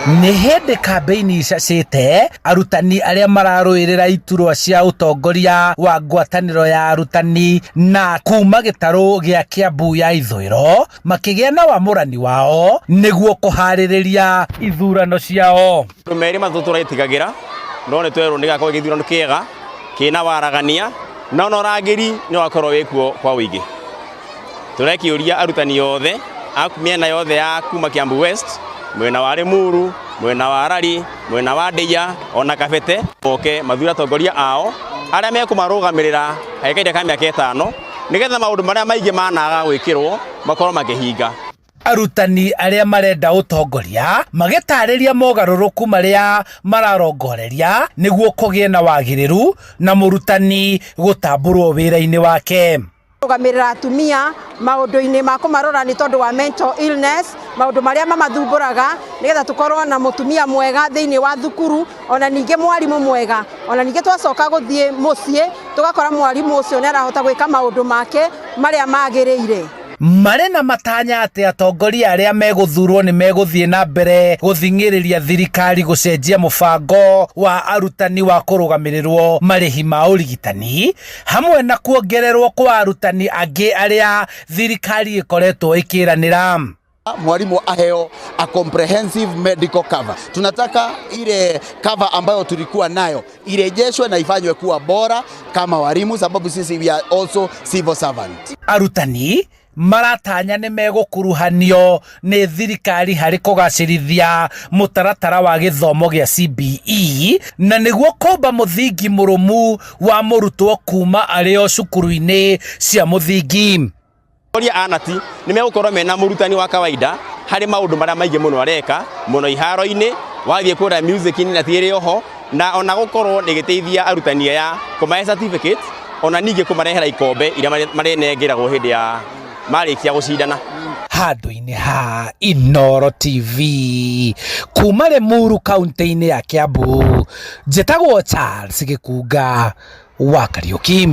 Nĩ hĩndĩ kambĩini icacĩte arutani arĩa mararũĩrĩra iturwa cia ũtongoria wa ngwatanĩro ya arutani na kuma gĩtarũ gĩa Kiambu ya ithũĩro makĩgĩa na wamũrani wao nĩguo kũharĩrĩria ithurano ciao. Andũ merĩ matatũ tũretigagĩra no nĩ twerwo nĩ gĩgakorwo gĩthurano kĩega kĩna waragania na ona ũrangĩri nĩ wakorwo wĩkuo kwa ũingĩ. Tũrekĩũria arutani othe a mĩena yothe ya kuma Kiambu West, mwena wa Limuru, mwena wa Rari, mwena wa Ndeia ona Kabete moke mathure atongoria ao arĩa mekũmarũgamĩrĩra harĩ kahinda ka mĩaka ĩtano nĩgetha maũndũ marĩa maingĩ managa gwĩkĩrwo makorwo makĩhinga. Arutani arĩa marenda ũtongoria magĩtarĩria mogarũrũku marĩa mararongoreria nĩguo kũgĩe na wagĩrĩru na mũrutani gũtambũrwo wĩra-inĩ wake. Rũgamĩrĩra atumia maũndũ-inĩ ma kũmarora nĩ tondũ wa mental illness, maũndũ marĩa mamathumbũraga, nĩgetha tũkorwo na mũtumia mwega thĩinĩ wa thukuru, ona ningĩ mwarimũ mwega, ona ningĩ twacoka gũthiĩ mũciĩ tũgakora mwarimũ ũcio nĩ arahota gwĩka maũndũ make marĩa magĩrĩire. Marĩ na matanya atĩ atongoria arĩa megũthurwo nĩ megũthiĩ na mbere gũthing'ĩrĩria thirikari gũcenjia mũbango wa arutani wa kũrũgamĩrĩrwo marĩhi ma ũrigitani hamwe na kuongererwo kwa arutani angĩ arĩa thirikari ĩkoretwo ĩkĩranĩra. Mwalimu aheo a comprehensive medical cover. Tunataka ile cover ambayo tulikuwa nayo irejeshwe na ifanywe kuwa bora kama walimu, sababu sisi we are also civil servant. Arutani maratanya nĩ megũkuruhanio nĩ thirikari harĩ kũgacĩrithia mũtaratara wa gĩthomo gĩa CBE na nĩguo kũmba mũthingi mũrũmu wa mũrutwo kuma arĩ o cukuru-inĩ cia mũthingi. Atongoria a nati nĩ megũkorwo mena mũrutani wa kawaida harĩ maũndũ marĩa maingĩ mũno areka mũno iharo-inĩ, wathiĩ kũrĩa music-inĩ nati ĩrĩ oho, na ona gũkorwo ĩgĩteithia arutani aya kũmahe certificate ona ningĩ kũmarehera ikombe iria marĩnengeragwo hĩndĩ ya marĩkia gũcindana. Handũ-inĩ ha Inooro TV kuma Limuru kaunti-inĩ ya Kiambu, njĩtagwo Charles Gĩkunga wa Kariũki.